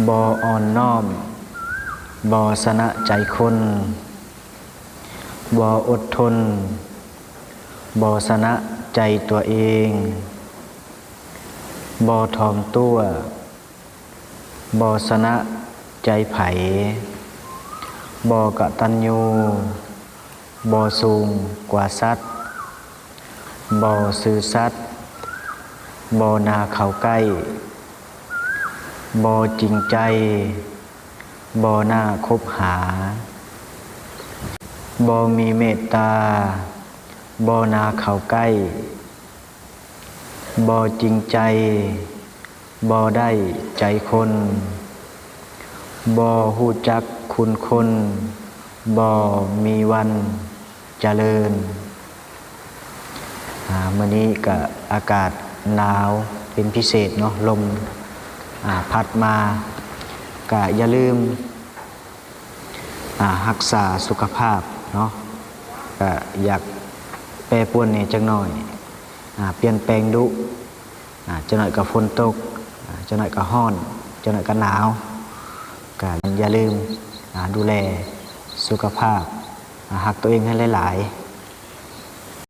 ບໍ່ອ່ອນນ້ອມ, ບໍ່ຊະນະໃຈຄົນ, ບໍ່ອົດທົນ, ບໍ່ຊະນະໃຈຕົວເອງ, ບໍ່ຖ່ອມຕົວ, ບໍ່ຊະນະໃຈໃຜ, ບໍ່ກະຕັນຍູ, ບໍ່ສູງກວ່າສັດ, ບໍ່ຊື່ສັດ, ບໍ່ໜ້າເຂົ້າໃກ້, ບໍ່ຈິງໃຈ, ບໍ່ໜ້າຄົບຫາ, ບໍ່ມີເມດຕາ, ບໍ່ໜ້າເຂົ້າໃກ້, ບໍ່ຈິງໃຈ, ບໍ່ໄດ້ໃຈຄົນ, ບໍ່ຮູ້ຈັກຄຸນຄົນ, ບໍ່ມີວັນຈະເລີນ. ອາ ມື້ນີ້ກະອາກາດໜາວເປັນພິເສດເນາະ, ລົມ ອາ ພັດມາ, ກະຢ່າລືມ ອາ ຮັກສາສຸຂະພາບເນາະ, ກະຢາກແປປວນແດ່ຈັກໜ້ອຍ, ອາ ປ່ຽນແປງດຸ, ອາ ຈັກໜ້ອຍກະຝົນຕົກ, ອາ ຈັກໜ້ອຍກະຮ້ອນ, ຈັກໜ້ອຍກະໜາວ, ກະຢ່າລືມ ອາ ດູແລສຸຂະພາບ, ອາ ຮັກຕົວເອງໃຫ້ຫຼາຍໆ.